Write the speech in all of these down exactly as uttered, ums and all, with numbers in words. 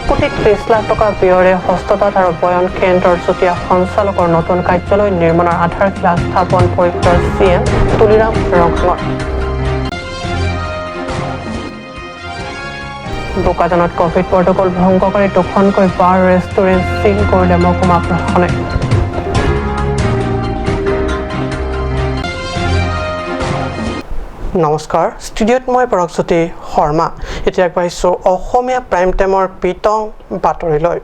কোটি ত্ৰিশ লাখ টকা ব্যয়েৰে হস্ততাঁত আৰু বয়ন কেন্দ্ৰৰ যুটীয়া সঞ্চালকৰ নতুন কাৰ্যালয় নিৰ্মাণৰ আধাৰশিলা স্থাপন পৰীক্ষৰ চি এম তুলিৰাম ৰংহাঙৰ। বোকাজানত কভিড প্ৰটকল ভংগ কৰি দুখনকৈ বাৰ ৰেষ্টুৰেণ্ট চিল কৰিলে মহকুমা প্ৰশাসনে। নমস্কাৰ, ষ্টুডিঅ'ত মই পৰকজ্যোতি শৰ্মা। এতিয়া আগবাঢ়িছো অসমীয়া প্ৰাইম টাইমৰ পিতং বাতৰিলৈ।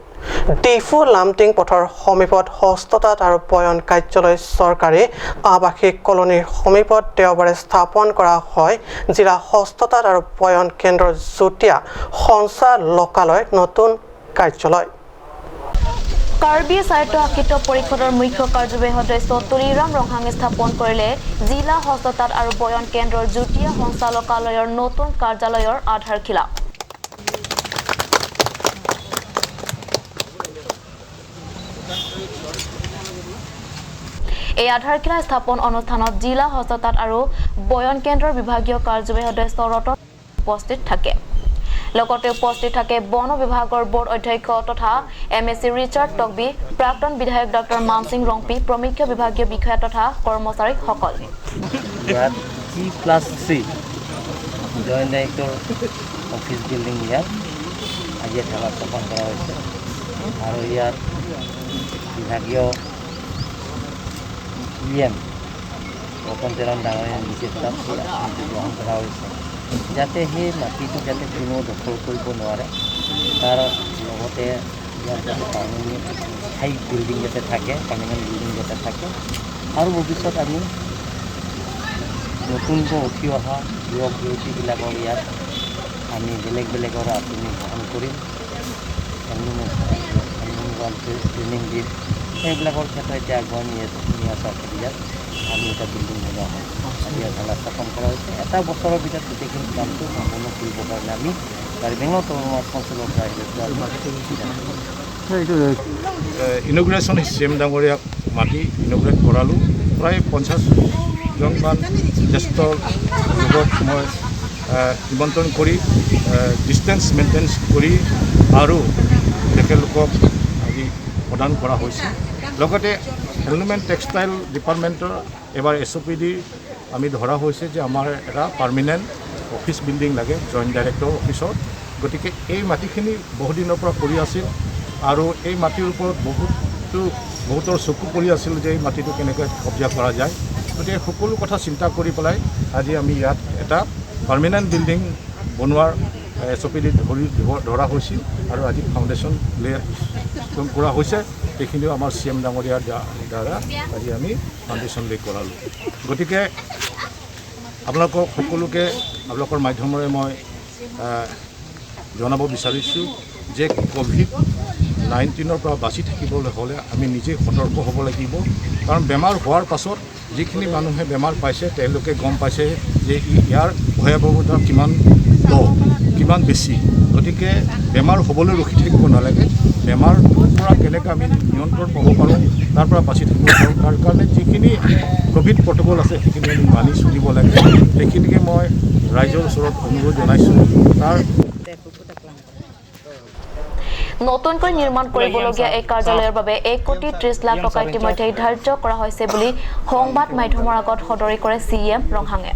ডিফু লামটিং পথৰ সমীপত হস্ততাঁত আৰু বয়ন কাৰ্যালয় চৰকাৰী আৱাসিক কলনীৰ সমীপত দেওবাৰে স্থাপন কৰা হয় জিলা হস্ততাঁত আৰু বয়ন কেন্দ্ৰৰ যুটীয়া সঞ্চালকালয় নতুন কাৰ্যালয়। কাৰ্বি স্বায়ত্তশাসিত পৰিষদৰ মুখ্য কাৰ্যবাহী সদস্য তুলিৰাম ৰংহাঙে স্থাপন কৰিলে জিলা হস্ততাঁত আৰু বয়ন কেন্দ্ৰৰ যুটীয়া সঞ্চালকালয়ৰ নতুন কাৰ্যালয়ৰ আধাৰশিলা। এই আধাৰশিলা স্থাপন অনুষ্ঠানত জিলা হস্ততাঁত আৰু বয়ন কেন্দ্ৰৰ বিভাগীয় কাৰ্যবাহী সদস্য ৰতন উপস্থিত থাকে। লগতে উপস্থিত থাকে বন বিভাগৰ বৰ্ড অধ্যক্ষ তথা এম এ চি ৰিচাৰ্ড তকবি, প্ৰাক্তন বিধায়ক ডক্টৰ মানসিং ৰংপি প্ৰমুখ্য বিভাগীয় বিষয়া তথা কৰ্মচাৰীসকল। ইয়াত G plus three joint director office building ইয়াত আজি ঢালাই স্থাপন কৰা হৈছে আৰু ইয়াত বিভাগীয় ই এম ৰতন তেৰণ ডাঙৰীয়া নিজে তাত এই আঁচনিটো গ্ৰহণ কৰা হৈছে, যাতে সেই মাটিটো যাতে কোনো দখল কৰিব নোৱাৰে, তাৰ লগতে ইয়াত যাতে পাৰ্মানেণ্ট স্থায়ী বিল্ডিং যাতে থাকে, পাৰ্মানেণ্ট বিল্ডিং যাতে থাকে। আৰু ভৱিষ্যত আমি নতুনকৈ উঠি অহা যুৱক যুৱতীবিলাকক ইয়াত আমি বেলেগ বেলেগৰ আঁচনি গ্ৰহণ কৰিম। এনিমেল, এনিমেল ট্ৰেইনিং দিম। সেইবিলাকৰ ক্ষেত্ৰত এতিয়া আগুৱাই নি আছে, নি আছে ইয়াত। আমি এটা বিল্ডিং বনোৱা হয়, আজি ইয়াত ঢালাই স্থাপন কৰা হৈছে। এটা বছৰৰ ভিতৰত গোটেইখিনি কামটো সম্পূৰ্ণ কৰিবৰ কাৰণে আমি কাৰ্বি আংলং অট'নমাছ কাউন্সিলৰ পৰা আহিলে। ইনগুৰেশ্যন চি এম ডাঙৰীয়াক মাতি ইনগুৰেট কৰালোঁ। প্ৰায় পঞ্চাছজনমান জ্যেষ্ঠ লোকক মই, আহ, নিমন্ত্ৰণ কৰি, আহ, ডিষ্টেঞ্চ মেইনটেইন কৰি আৰু তেখেতলোকক আজি প্ৰদান কৰা হৈছে। লগতে হেণ্ডলুম এণ্ড টেক্সটাইল ডিপাৰ্টমেণ্টৰ এবাৰ এছ অ' পি ডি আমি ধৰা হৈছে যে আমাৰ এটা পাৰ্মানেণ্ট অফিচ বিল্ডিং লাগে জইণ্ট ডাইৰেক্টৰ অফিচৰ। গতিকে এই মাটিখিনি বহুদিনৰ পৰা পৰি আছিল আৰু এই মাটিৰ ওপৰত বহুতো, বহুতৰ চকু পৰি আছিল যে এই মাটিটো কেনেকৈ কব্জা কৰা যায়। গতিকে সকলো কথা চিন্তা কৰি পেলাই আজি আমি ইয়াত এটা পাৰ্মানেণ্ট বিল্ডিং বনোৱাৰ এছ অ' পি ডি ধৰি দিব, ধৰা হৈছিল আৰু আজি ফাউণ্ডেশ্যন লে ষ্ট'ন কৰা হৈছে। এইখিনিও আমাৰ চি এম ডাঙৰীয়াৰ দ্বা-, দ্বাৰা আজি আমি ফাউণ্ডেশ্যন লে কৰালোঁ। গতিকে আপোনালোকক সকলোকে আপোনালোকৰ মাধ্যমেৰে মই, আহ, জনাব বিচাৰিছোঁ যে কভিড নাইণ্টিনৰ পৰা বাচি থাকিবলৈ হ'লে আমি নিজে সতৰ্ক হ'ব লাগিব। কাৰণ বেমাৰ হোৱাৰ পাছত যিখিনি মানুহে বেমাৰ পাইছে, তেওঁলোকে গম পাইছে যে ই-, ইয়াৰ ভয়াৱহতা কিমান দ, কিমান বেছি। গতিকে বেমাৰ হ'বলৈ ৰখি থাকিব নালাগে। বেমাৰটোৰ পৰা কেনেকৈ আমি নিয়ন্ত্ৰণ পাব পাৰোঁ, তাৰ পৰা বাচি থাকিব পাৰোঁ, তাৰ কাৰণে যিখিনি কভিড প্ৰট'কল আছে, সেইখিনি আমি মানি চলিব লাগে। সেইখিনিকে মই ৰাইজৰ ওচৰত অনুৰোধ জনাইছোঁ। তাৰ নতুনকৈ নিৰ্মাণ কৰিবলগীয়া এই কাৰ্যালয়ৰ বাবে এক কোটি ত্ৰিশ লাখ টকা ইতিমধ্যে ধাৰ্য কৰা হৈছে বুলি সংবাদ মাধ্যমৰ আগত সদৰি কৰে চি এম ৰংহাঙে।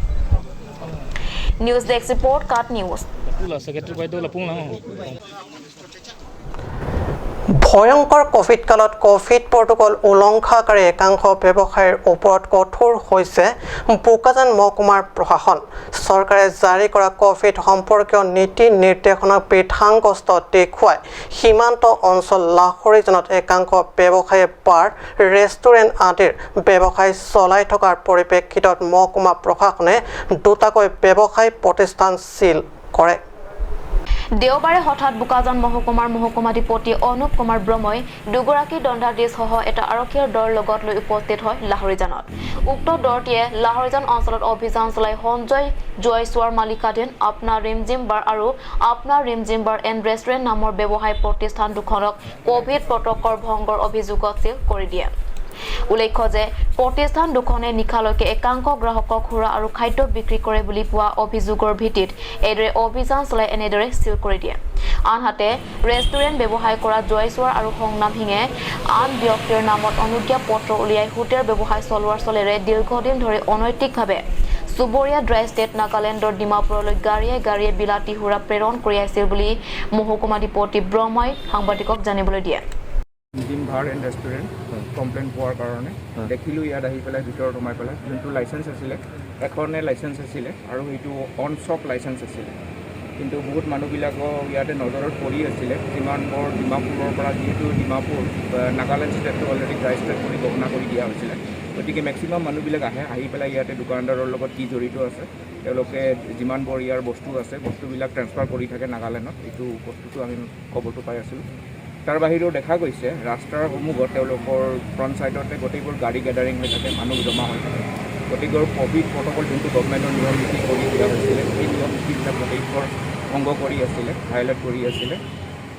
নিউজ ডেস্ক ৰিপৰ্ট, কাট নিউজ। ভয়ংকৰ কভিড কালত কভিড প্ৰট'কল উলংঘাকাৰী একাংশ ব্যৱসায়ীৰ ওপৰত কঠোৰ হৈছে বোকাজান মহকুমাৰ প্ৰশাসন। চৰকাৰে জাৰি কৰা কভিড সম্পৰ্কীয় নীতি নিৰ্দেশনাক বৃদ্ধাংগস্থ দেখুৱাই সীমান্ত অঞ্চল লাহৰীজনত একাংশ ব্যৱসায়ীয়ে বাৰ, ৰেষ্টুৰেণ্ট আদিৰ ব্যৱসায় চলাই থকাৰ পৰিপ্ৰেক্ষিতত মহকুমা প্ৰশাসনে দুটাকৈ ব্যৱসায় প্ৰতিষ্ঠান চিল কৰে। দেওবাৰে হঠাৎ বোকাজান মহকুমাৰ মহকুমাধিপতি অনুপ কুমাৰ ব্ৰহ্মই দুগৰাকী দণ্ডাধীশসহ এটা আৰক্ষীৰ দল লগত লৈ উপস্থিত হয় লাহৰীজানত। উক্ত দলটিয়ে লাহৰীজান অঞ্চলত অভিযান চলাই সঞ্জয় জয়ছোৱাৰ মালিকাধীন আপনা ৰিমজিম বাৰ আৰু আপনা ৰিমজিম বাৰ এণ্ড ৰেষ্টুৰেণ্ট নামৰ ব্যৱসায় প্ৰতিষ্ঠান দুখনক কভিড প্ৰট'কল ভংগৰ অভিযোগত চিল কৰি দিয়ে। উল্লেখ্য যে প্ৰতিষ্ঠান দুখনে নিশালৈকে একাংশ গ্ৰাহকক সুৰা আৰু খাদ্য বিক্ৰী কৰে বুলি পোৱা অভিযোগৰ ভিত্তিত এইদৰে অভিযান চলাই এনেদৰে চিল কৰি দিয়ে। আনহাতে, ৰেষ্টুৰেণ্ট ব্যৱসায় কৰা জয়ছোৱাৰ আৰু সংগ্ৰাম সিঙে আন ব্যক্তিৰ নামত অনুজ্ঞা পত্ৰ উলিয়াই হোটেল ব্যৱসায় চলোৱাৰ চলেৰে দীৰ্ঘদিন ধৰি অনৈতিকভাৱে চুবুৰীয়া ৰাজ্য ষ্টেট নাগালেণ্ডৰ ডিমাপুৰলৈ গাড়ীয়ে গাড়ীয়ে বিলাতী সুৰা প্ৰেৰণ কৰি আছিল বুলি মহকুমাধিপতি ব্ৰহ্মাই সাংবাদিকক জানিবলৈ দিয়ে। ৰিমঝিম বাৰ এণ্ড ৰেষ্টুৰেণ্ট কমপ্লেইন পোৱাৰ কাৰণে দেখিলোঁ, ইয়াত আহি পেলাই ভিতৰত সোমাই পেলাই যোনটো লাইচেঞ্চ আছিলে, এখনে লাইচেঞ্চ আছিলে আৰু সেইটো অন শ্বপ লাইচেঞ্চ আছিলে। কিন্তু বহুত মানুহবিলাকক ইয়াতে নজৰত পৰি আছিলে, যিমান বৰ ডিমাপুৰৰ পৰা, যিহেতু ডিমাপুৰ নাগালেণ্ড ষ্টেটটো অলৰেডি ড্ৰাই ষ্টেট বুলি ঘোষণা কৰি দিয়া হৈছিলে। গতিকে মেক্সিমাম মানুহবিলাক আহে, আহি পেলাই ইয়াতে দোকানদাৰৰ লগত কি জড়িত আছে, তেওঁলোকে যিমান বৰ ইয়াৰ বস্তু আছে, বস্তুবিলাক ট্ৰেন্সফাৰ কৰি থাকে নাগালেণ্ডত। এইটো বস্তুটো আমি খবৰটো পাই আছিলোঁ। তাৰ বাহিৰেও দেখা গৈছে, ৰাস্তাৰ সন্মুখত তেওঁলোকৰ ফ্ৰণ্ট ছাইডতে গোটেইবোৰ গাড়ী গেডাৰিং হৈ থাকে, মানুহ জমা হৈ থাকে। গতিকে ক'ভিড প্ৰট'কল যোনটো গভৰ্ণমেণ্টৰ নিয়ম নীতি কৰি দিয়া হৈছিলে, সেই নিয়ম নীতিবিলাক গোটেইবোৰ ভংগ কৰি আছিলে, ভায়লেট কৰি আছিলে।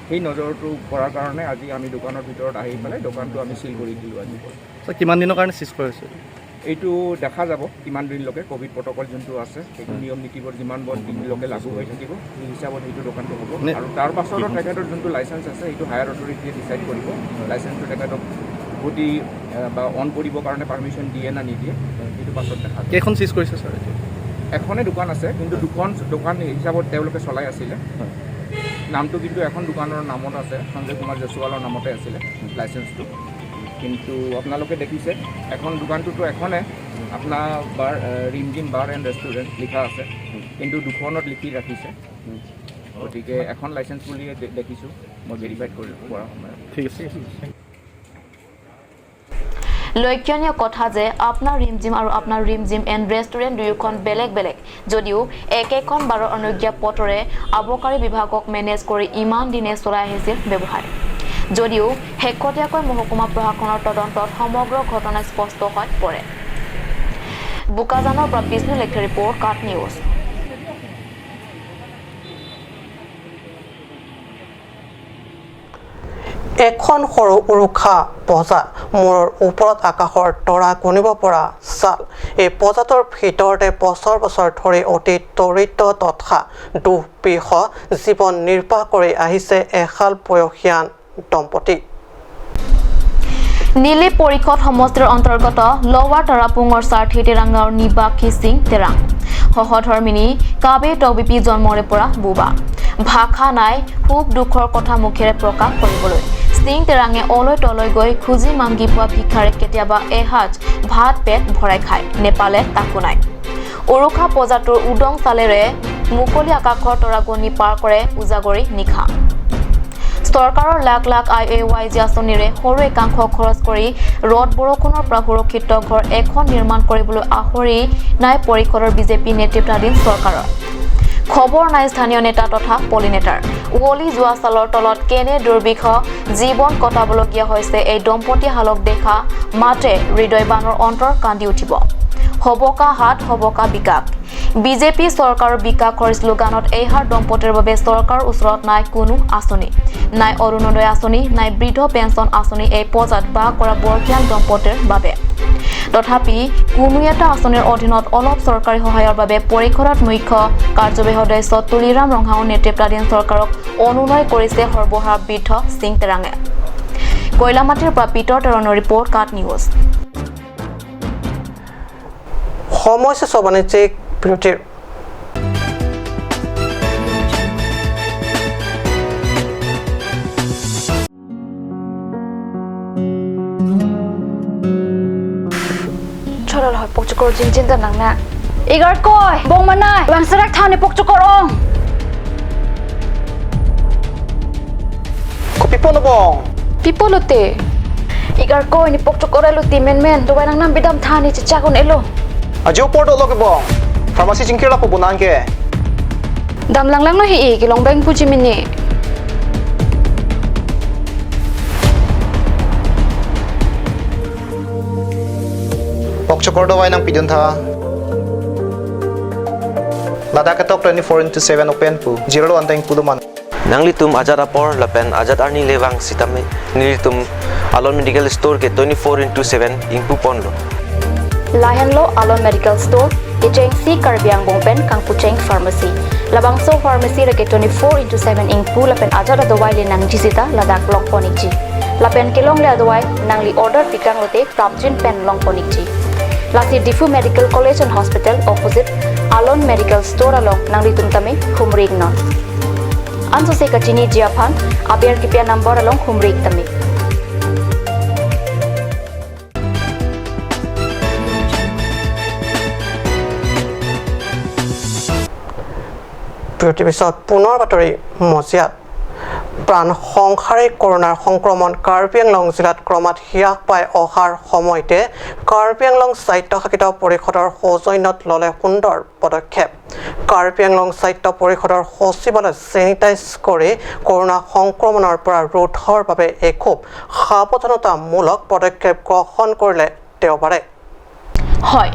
সেই নজৰটো পৰাৰ কাৰণে আজি আমি দোকানৰ ভিতৰত আহি পেলাই দোকানটো আমি চিল কৰি দিলোঁ আজি। ছাৰ, কিমান দিনৰ কাৰণে চিজ কৰিছে? এইটো দেখা যাব কিমান দিনলৈকে ক'ভিড প্ৰট'কল যোনটো আছে, সেইটো নিয়ম নীতিবোৰ যিমান বৰ দিনলৈকে লাগু হৈ থাকিব, সেই হিচাপত সেইটো দোকানটো হ'ব। আৰু তাৰ পাছতো তেখেতৰ যোনটো লাইচেঞ্চ আছে, সেইটো হায়াৰ অথৰিটিয়ে ডিচাইড কৰিব। লাইচেঞ্চটো তেখেতক উভতি বা অন কৰিবৰ কাৰণে পাৰ্মিশ্যন দিয়ে না নিদিয়ে, সেইটো পাছত দেখা যাব। কেইখন চিজ কৰিছে ছাৰ? এখনে দোকান আছে, কিন্তু দুখন দোকান হিচাপত তেওঁলোকে চলাই আছিলে। নামটো কিন্তু এখন দোকানৰ নামত আছে, সঞ্জয় কুমাৰ জয়ছোৱালৰ নামতে আছিলে লাইচেঞ্চটো। কিন্তু আপোনালোকে দেখিছে, এখন দোকানটোতো এখনে আপোনাৰ বাৰ, ৰিমঝিম বাৰ এণ্ড ৰেষ্টুৰেণ্ট লিখা আছে, কিন্তু দুখনত লিখি ৰাখিছে। গতিকে এখন লাইচেঞ্চ বুলিয়ে দে- দেখিছোঁ মই ভেৰিফাইড কৰি কৰাৰ সময়ত। ঠিক আছে। লক্ষণীয় কথা যে আপোনাৰ ৰিমঝিম আৰু আপোনাৰ ৰিমঝিম এণ্ড ৰেষ্টুৰেণ্ট দুয়োখন বেলেগ বেলেগ যদিও একেখন বাৰৰ অনুজ্ঞা পত্ৰৰে আবকাৰী বিভাগক মেনেজ কৰি ইমান দিনে চলাই আহিছিল ব্যৱসায়। যদিও শেহতীয়াকৈ মহকুমা প্ৰশাসনৰ তদন্তত সমগ্ৰ ঘটনা স্পষ্ট হৈ পৰে। বোকাজানৰ পৰা বিষ্ণু লেখীৰ ৰিপৰ্ট, কাট নিউজ। এখন সৰু উৰুখা পজা, মূৰৰ ওপৰত আকাশৰ তৰা গণিব পৰা চাল। এই পজাটোৰ ভিতৰতে বছৰ বছৰ ধৰি অতি দৰিদ্ৰ তথা দুখবিহ জীৱন নিৰ্বাহ কৰি আহিছে এহাল বয়সীয়ান দম্পতী। নিলি পৰিষদ সমষ্টিৰ অন্তৰ্গত লৱাৰ তাৰাপুঙৰ স্বাৰ্থী তেৰাং গাঁৱৰ নিবাসী সিং তেৰাং। সহধৰ্মিনী কাবে তকবিপি জন্মৰে পৰা বোবা। ভাষা নাই সুখ দুখৰ কথা মুখেৰে প্ৰকাশ কৰিবলৈ। সিং তেৰাঙে অলৈ তলৈ গৈ খুজি মাংগি পোৱা ভিক্ষাৰে কেতিয়াবা এসাঁজ ভাত পেট ভৰাই খায়, নেপালে তাকো নাই। উৰুখা পজাটোৰ উদং চালেৰে মুকলি আকাশৰ তৰা গণি পাৰ কৰে উজাগৰি নিশা। চৰকাৰৰ lakh lakh I A Y G আঁচনিৰে সৰু একাংশ খৰচ কৰি ৰ'দ বৰষুণৰ পৰা সুৰক্ষিত ঘৰ এখন নিৰ্মাণ কৰিবলৈ আহৰি নাই পৰিষদৰ বিজেপি নেতৃত্বাধীন চৰকাৰৰ। খবৰ নাই স্থানীয় নেতা তথা পলিনেতাৰ। উৱলি যোৱা চালৰ তলত কেনে দুৰ্বিষহ জীৱন কটাবলগীয়া হৈছে এই দম্পতীহালক দেখা মাত্ৰে হৃদয় বান্ধৰ অন্তৰ কান্দি উঠিব। হবকা হাত, হবকা বিকাশ। বিজেপি চৰকাৰৰ বিকাশৰ শ্লোগানত এইহাল দম্পতীৰ বাবে চৰকাৰৰ ওচৰত নাই কোনো আঁচনি, নাই অৰুণোদয় আঁচনি, নাই বৃদ্ধ পেঞ্চন আঁচনি এই পজাত বাস কৰা বয়সীয়াল দম্পতীৰ বাবে। তথাপি কোনো এটা আঁচনিৰ অধীনত অলপ চৰকাৰী সহায়ৰ বাবে পৰিষদৰ মুখ্য কাৰ্যবাহী সদস্য তুলিৰাম ৰংহাঙৰ নেতৃত্বাধীন চৰকাৰক অনুনয় কৰিছে সৰ্বহাৰা বৃদ্ধ সিং তেৰাঙে। কৈলামাটিৰ পৰা পিতৰ তেৰণৰ ৰিপৰ্ট, কাট নিউজ। সময় শেষ বাণিজ্যিক বিৰতিৰ। Chorol hoi pokchokor jingjin ta nang na. Igarkoi, bong manai, bang serak tha ne pokchokor ong. Kopi pulo bong? Pi pulote? Igarkoi, ne pokchokor elo ti menmen, dovai nangnam bidam tha ne chechak un-elo. Ajo apor dolo ke bong. Pharmacy chingkir lapu bonang ke. Dam langlanglo he-i, kelong beng puji mini. Pokchokor dovai nangpidun tha. Ladak ketok twenty four into seven open pu. Jirlo anteng pulo man. Nanglitum ajat apor lapen ajat arni le vang sitame nelitum Alon Medical Store ke twenty four into seven ingpu ponlo. Lahenlo Alon Medical Store, kechengsi Karbi Anglong pen kangpucheng pharmacy. Labangso pharmacy reke twenty-four into seven ingpu lapen ajat adawai le nangji sita ladak longpon ikji. Lapen kelongle adawai nangli order pikang lote prapjin pen longpon ikji. Lasi Diphu Medical College and Hospital opposite Alon Medical Store along nanglitum tame humri iknon. Ansose kachiniji aphan aber kipi a number along humri ik tame. পৃথিৱী পিছত পুনৰ বাতৰি মজিয়াত। প্ৰাণ সংহাৰী কৰোণাৰ সংক্ৰমণ কাৰ্বি আংলং জিলাত ক্ৰমাৎ হ্ৰাস পাই অহাৰ সময়তে কাৰ্বি আংলং স্বায়ত্তশাসিত পৰিষদৰ সৌজন্যত ললে সুন্দৰ পদক্ষেপ। কাৰ্বি আংলং স্বায়ত্ত পৰিষদৰ সচিবালয় চেনিটাইজ কৰি কৰোণা সংক্ৰমণৰ পৰা ৰোধৰ বাবে এখোপ সাৱধানতামূলক পদক্ষেপ গ্ৰহণ কৰিলে দেওবাৰে। হয়,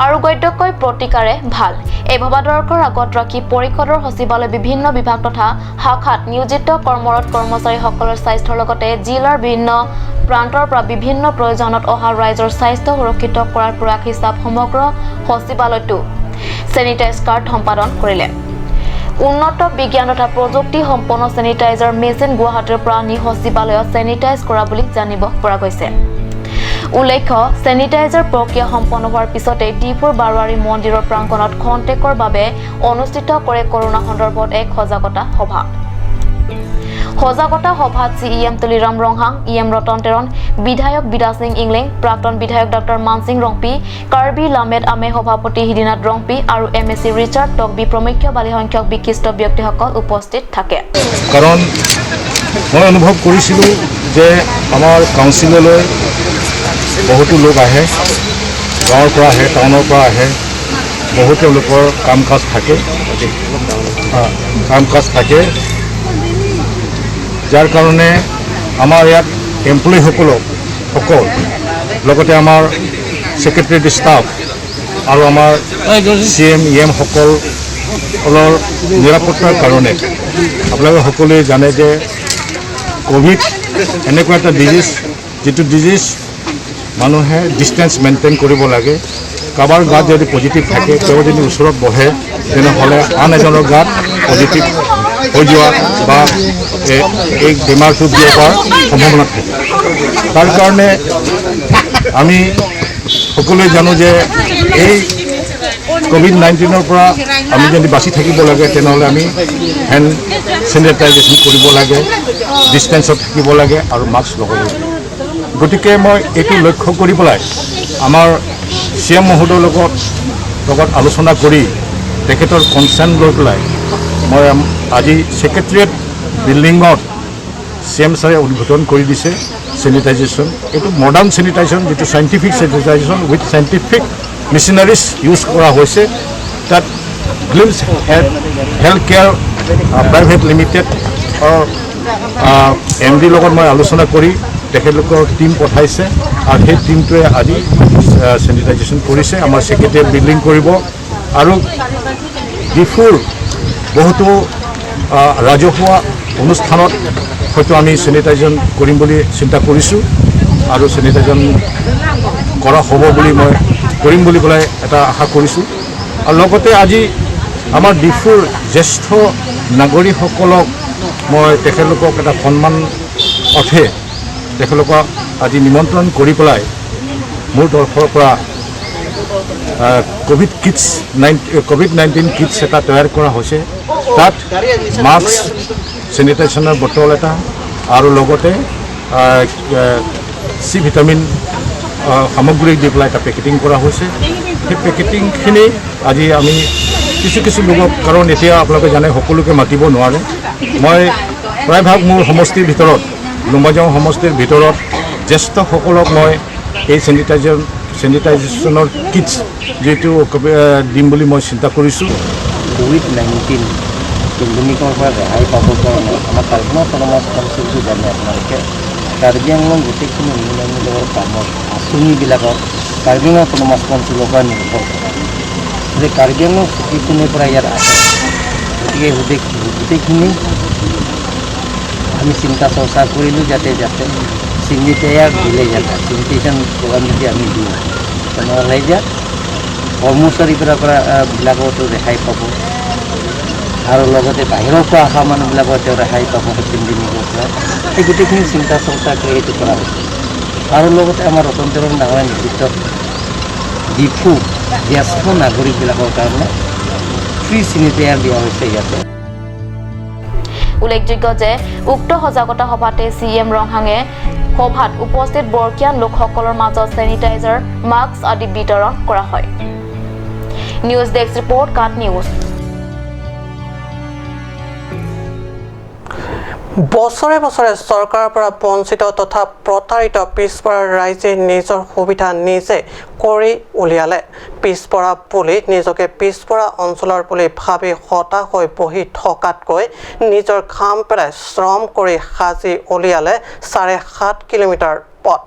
আৰোগ্যতকৈ প্ৰতিকাৰে ভাল। এই ভাবাদৰ্শৰ আগত ৰাখি পৰিষদৰ সচিবালয় বিভিন্ন বিভাগ তথা শাখাত নিয়োজিত কৰ্মৰত কৰ্মচাৰীসকলৰ স্বাস্থ্যৰ লগতে জিলাৰ বিভিন্ন প্ৰান্তৰ পৰা বিভিন্ন প্ৰয়োজনত অহা ৰাইজৰ স্বাস্থ্য সুৰক্ষিত কৰাৰ প্ৰয়াস হিচাপ সমগ্ৰ সচিবালয়টো চেনিটাইজ কাৰ্ড সম্পাদন কৰিলে। উন্নত বিজ্ঞান তথা প্ৰযুক্তি সম্পন্ন চেনিটাইজাৰ মেচিন গুৱাহাটীৰ পৰা আনি সচিবালয়ত চেনিটাইজ কৰা বুলি জানিব পৰা গৈছে। উল্লেখ্য, চেনিটাইজাৰ প্ৰক্ৰিয়া সম্পন্ন হোৱাৰ পিছতে ডিফুৰ বাৰোৱাৰী মন্দিৰৰ প্ৰাংগণত খন্তেকৰ বাবে অনুষ্ঠিত কৰে কৰোণা সন্দৰ্ভত এক সজাগতা সভা। সজাগতা সভাত C E M Tuliram Ronghang, E M Ratan Teron, বিধায়ক বিদ্যা সিং ইংলেং, প্ৰাক্তন বিধায়ক ডক্টৰ মানসিং ৰংপি, কাৰ্বি লামেট আমে সভাপতি হৃদিনাথ ৰংপি আৰু এম এ চি ৰিচাৰ্ড তকবি প্ৰমুখ্য ভালেসংখ্যক বিশিষ্ট ব্যক্তিসকল উপস্থিত থাকে। কাৰণ মই অনুভৱ কৰিছিলোঁ যে আমাৰ কাউন্সিললৈ বহুতো লোক আহে, গাঁৱৰ পৰা আহে, টাউনৰ পৰা আহে, বহুত তেওঁলোকৰ কাম কাজ থাকে, আ, কাম কাজ থাকে, যাৰ কাৰণে আমাৰ ইয়াত এমপ্লয়ীসকলক, সকল, লগতে আমাৰ ছেক্ৰেটেৰিয়েট ষ্টাফ আৰু আমাৰ চি এম, ই এম সকলসকলৰ নিৰাপত্তাৰ কাৰণে আপোনালোকে সকলোৱে জানে যে ক'ভিড এনেকুৱা এটা ডিজিজ, যিটো ডিজিজ মানুহে ডিষ্টেঞ্চ মেইনটেইন কৰিব লাগে। কাৰোবাৰ গাত যদি পজিটিভ থাকে, তেওঁ যদি ওচৰত বহে, তেনেহ'লে আন এজনৰ গাত পজিটিভ হৈ যোৱা বা এ-, এই বেমাৰটো বিয়পাৰ সম্ভাৱনা থাকে। তাৰ কাৰণে আমি সকলোৱে জানো যে এই ক'ভিড নাইণ্টিনৰ পৰা আমি যদি বাচি থাকিব লাগে, তেনেহ'লে আমি হেণ্ড চেনিটাইজেশ্যন কৰিব লাগে, ডিষ্টেঞ্চত থাকিব লাগে আৰু মাস্ক লগাব লাগে। গতিকে মই এইটো লক্ষ্য কৰি পেলাই আমাৰ চি এম মহোদয়ৰ লগত, লগত আলোচনা কৰি তেখেতৰ কনচাৰ্ণ লৈ পেলাই মই আম-, আজি ছেক্ৰেটেৰিয়েট বিল্ডিঙত চি এম ছাৰে উদ্বোধন কৰি দিছে চেনিটাইজেশ্যন। এইটো মডাৰ্ণ চেনিটাইজেশ্যন, যিটো চাইণ্টিফিক চেনিটাইজেশ্যন উইথ চাইণ্টিফিক মেচিনাৰিজ ইউজ কৰা হৈছে। তাত গ্লিমছ হেল্থ, হেল্থ কেয়াৰ, আ, প্ৰাইভেট লিমিটেডৰ, আ, এম ডিৰ লগত মই আলোচনা কৰি তেখেতলোকৰ টীম পঠাইছে আৰু সেই টীমটোৱে আজি, আ, চেনিটাইজেশ্যন কৰিছে। আমাৰ ছেক্ৰেটেৰিয়েট বিল্ডিং কৰিব আৰু ডিফুৰ বহুতো, আ, ৰাজহুৱা অনুষ্ঠানত হয়তো আমি চেনিটাইজেশ্যন কৰিম বুলি চিন্তা কৰিছোঁ আৰু চেনিটাইজেশ্যন কৰা হ'ব বুলি মই কৰিম বুলি পেলাই এটা আশা কৰিছোঁ। আৰু লগতে আজি আমাৰ ডিফুৰ জ্যেষ্ঠ নাগৰিকসকলক মই তেখেতলোকক এটা সন্মান অৰ্থে তেখেতলোকক আজি নিমন্ত্ৰণ কৰি পেলাই মোৰ তৰফৰ পৰা, আহ, COVID kits nine-, COVID nineteen kits এটা তৈয়াৰ কৰা হৈছে। তাত মাস্ক, চেনিটাইজেশ্যনৰ বটল এটা আৰু লগতে, আহ, আহ, চি ভিটামিন, আহ, সামগ্ৰী দি পেলাই এটা পেকেটিং কৰা হৈছে। সেই পেকেটিংখিনি আজি আমি কিছু কিছু লোকক, কাৰণ এতিয়া আপোনালোকে জানে সকলোকে মাতিব নোৱাৰে, মই প্ৰায়ভাগ মোৰ সমষ্টিৰ ভিতৰত, ডুমবাজাং সমষ্টিৰ ভিতৰত জ্যেষ্ঠসকলক মই এই চেনিটাইজাৰ, চেনিটাইজেশ্যনৰ কিটছ যিটো, এ, দিম বুলি মই চিন্তা কৰিছোঁ। ক'ভিড নাইণ্টিন পেণ্ডেমিকৰ পৰা ৰেহাই পাবৰ কাৰণে আমাৰ কাৰ্বি আংলং অট'নমাছ কাউন্সিলটো জানে আপোনালোকে, কাৰ্বি আংলং গোটেইখিনি উন্নয়নমূলকৰ কামত, আঁচনিবিলাকত কাৰ্বি আংলং অট'নমাছ কাউন্সিলৰ পৰা নিৰ্ভৰ কৰে যে কাৰ্বি আংলং কোনে কোনে পৰা ইয়াত আছে। গতিকে গোটেই, গোটেইখিনি আমি চিন্তা চৰ্চা কৰিলোঁ যাতে, যাতে চেনিটাইজাৰ দিলে যাতে, চেনিটাইজেশ্যন প্ৰগ্ৰাম যদি আমি দিওঁ, তেনেহ'লে যে কৰ্মচাৰী পৰা, পৰা, আহ, বিলাকতো ৰেহাই পাব। আৰু লগতে বাহিৰৰ পৰা অহা মানুহবিলাকৰ তেওঁ ৰেহাই পাব, সেই তিনিদিনীয়া কোৰ্চত। এই গোটেইখিনি চিন্তা চৰ্চা কৰি এইটো কৰা হৈছে। আৰু লগতে আমাৰ ৰতন টেৰণ ডাঙৰীয়া নেতৃত্বত ডিফু জ্যেষ্ঠ নাগৰিকবিলাকৰ কাৰণে ফ্ৰী চেনিটাইজাৰ দিয়া হৈছে ইয়াতে। উল্লেখযোগ্য যে উক্ত সজাগতা সভাতে চি এম ৰংহাঙে সভাত উপস্থিত বৰ্ষীয়ান লোকসকলৰ মাজত চেনিটাইজাৰ, মাস্ক আদি বিতৰণ কৰা হয়। নিউজ ডেস্ক ৰিপৰ্ট, কাট নিউজ। বছৰে বছৰে চৰকাৰৰ পৰা বঞ্চিত তথা প্ৰতাৰিত পিছপৰা ৰাইজে নিজৰ সুবিধা নিজে কৰি উলিয়ালে। পিছপৰা বুলি নিজকে পিছপৰা অঞ্চলৰ বুলি ভাবি হতাশ হৈ বহি থকাতকৈ নিজৰ ঘাম পেলাই শ্ৰম কৰি সাজি উলিয়ালে চাৰে সাত কিলোমিটাৰ পথ।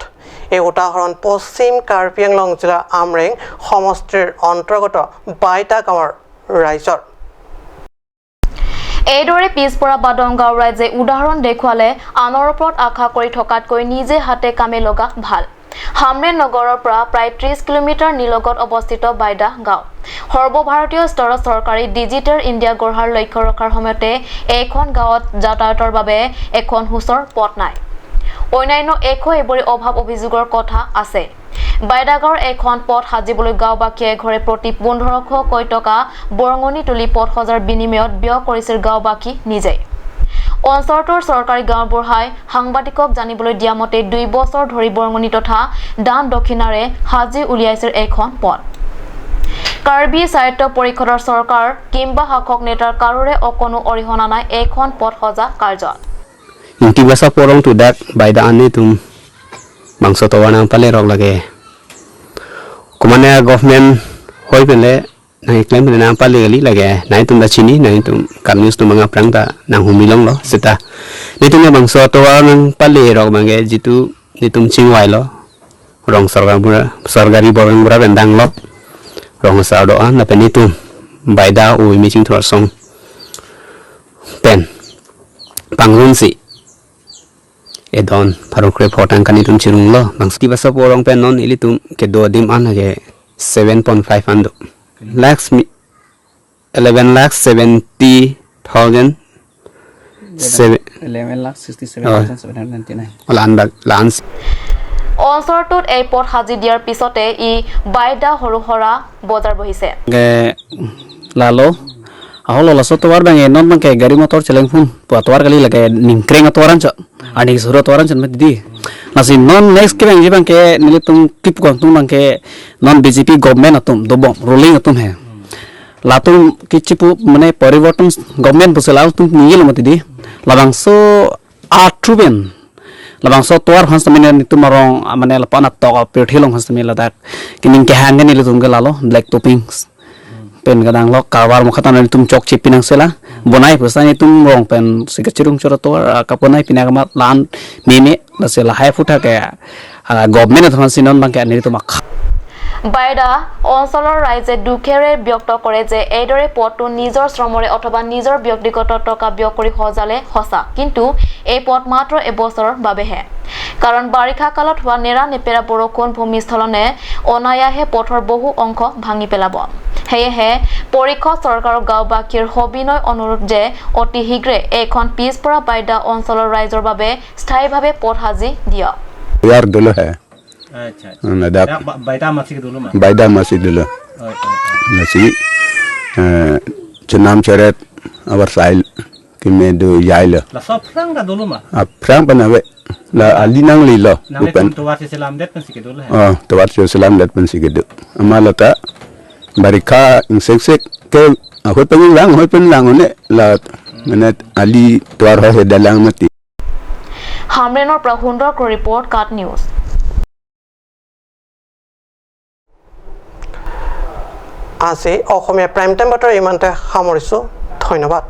এই উদাহৰণ পশ্চিম কাৰ্বি আংলং জিলাৰ আমৰেং সমষ্টিৰ অন্তৰ্গত বাইদা গাঁৱৰ ৰাইজৰ। এইদৰে পিছপৰা বা দমগাঁও ৰাইজে উদাহৰণ দেখুৱালে আনৰ ওপৰত আশা কৰি থকাতকৈ নিজে হাতে কামে লগা ভাল। হামৰেণ নগৰৰ পৰা প্ৰায় ত্ৰিশ কিলোমিটাৰ নিলগত অৱস্থিত বাইদা গাঁও। সৰ্বভাৰতীয় স্তৰত চৰকাৰী ডিজিটেল ইণ্ডিয়া গঢ়াৰ লক্ষ্য ৰখাৰ সময়তে এইখন গাঁৱত যাতায়াতৰ বাবে এখন সুচল পথ নাই। অন্যান্য একো এইবোৰে অভাৱ অভিযোগৰ কথা আছে। বাইদাগাঁৱৰ এখন পথ সাজিবলৈ গাঁওবাসীয়ে এঘৰে প্ৰতি পোন্ধৰশকৈ টকা বৰঙণি তুলি পথ সজাৰ বিনিময়ত ব্যয় কৰিছিল গাঁওবাসী নিজেই। অঞ্চলটোৰ চৰকাৰী গাঁওবুঢ়াই সাংবাদিকক জানিবলৈ দিয়া মতে দুই বছৰ ধৰি বৰঙণি তথা দান দক্ষিণাৰে সাজি উলিয়াইছিল এইখন পথ। কাৰ্বি স্বায়ত্ত পৰিষদৰ চৰকাৰ কিম্বা শাসক নেতাৰ কাৰোৰে অকণো অৰিহণা নাই এইখন পথ সজা কাৰ্যত। Ingti basa porong tudak baida ane tum bangso tovar nangpalerok lage. Kumane government hoi penle nangklem penle nangpale kali lage. Nangtum ta chini, nangtum kat news tum bang aphrang ta nanghumri longlo seta. Netum bangso tovar nangpalerok bangke jitu netum chingvailo. Rong sorkar bura, sorkari borang bura pen danglo. Rong asar do-an lapen netum baida ui mi chingthur asong pen pangrumsi edon pharo krepho tangka netum chirunglo. Bangso ingti basa porong pen non ilitum kedo adim an ke seven point five an do. Lakhs mi, eleven lakh seventy thousand seven. Eleven lakh sixty seven thousand seven hundred ninety nine. Lan bak, lan. অঞ্চলটোত এই পথ সাজি দিয়াৰ পিছতে ই বাইদা সৰুসৰা বজাৰ বহিছে। Ke lalo, aholo laso tovar bang non bangke gari motor chelengphun pu atovar kali lake ningkreng atovar ancho, ani suru atovar ancho mati di. Lasi non next ke bangji bangke nelitum kip kongtung bangke non B J P government atum dobom ruling atum he. Latum kichipu mane poriborton government pusi latum ningilo mati di. Labangso atruben. Labangso tovar hans tamine netum arong mane lapan atok pirthi long hans tamine ladak. Kining kehang ke nelitum ke lalo black toppings. Pen kadang lo karwar mukha ta netum chokche pinang sela. Bonai pusi netum rong pensi kachirung choro tovar, ah, kaponai pina kamat lan meme lasi lahai aphuthak ke, ah, government atum si non bangke netum akha. বাইদা অঞ্চলৰ ৰাইজে দুখেৰে ব্যক্ত কৰে যে এইদৰে পথটো নিজৰ শ্ৰমৰে অথবা নিজৰ ব্যক্তিগত টকা ব্যয় কৰি সজালে সঁচা, কিন্তু এই পথ মাত্ৰ এবছৰৰ বাবেহে। কাৰণ বাৰিষা কালত হোৱা নেৰা নেপেৰা বৰষুণ, ভূমিস্খলনে অনায়াসে পথৰ বহু অংশ ভাঙি পেলাব। সেয়েহে পৰিষদ চৰকাৰক গাঁওবাসীৰ সবিনয় অনুৰোধ যে অতি শীঘ্ৰে এইখন পিছপৰা বাইদা অঞ্চলৰ ৰাইজৰ বাবে স্থায়ীভাৱে পথ সাজি দিয়ক। Yar dolo hai. Acha, acha. Ladak. Ba-, baida masih dulu mah. Baida masih dulu. Oh, oh, oh. Masih, eh, chenam cheret abar sail kime do yailo. Laso aphrang ta dolo mah. Aphrang pen ave. La ali nanglelo. Nang bukan. Itu tovar si selam det pensi kedo lo hai. Oh, tovar si selam det pensi kedo. Ama lata barikha ingseksek ke ahoi pen lang, ahoi pen lang one la mane ali tovar ho he dalang mati. হামৰেণৰ পৰা সুন্দৰ ৰিপৰ্ট, কাট নিউজ। আজি Asamiya prime time বাতৰি ইমানতে সামৰিছো। ধন্যবাদ।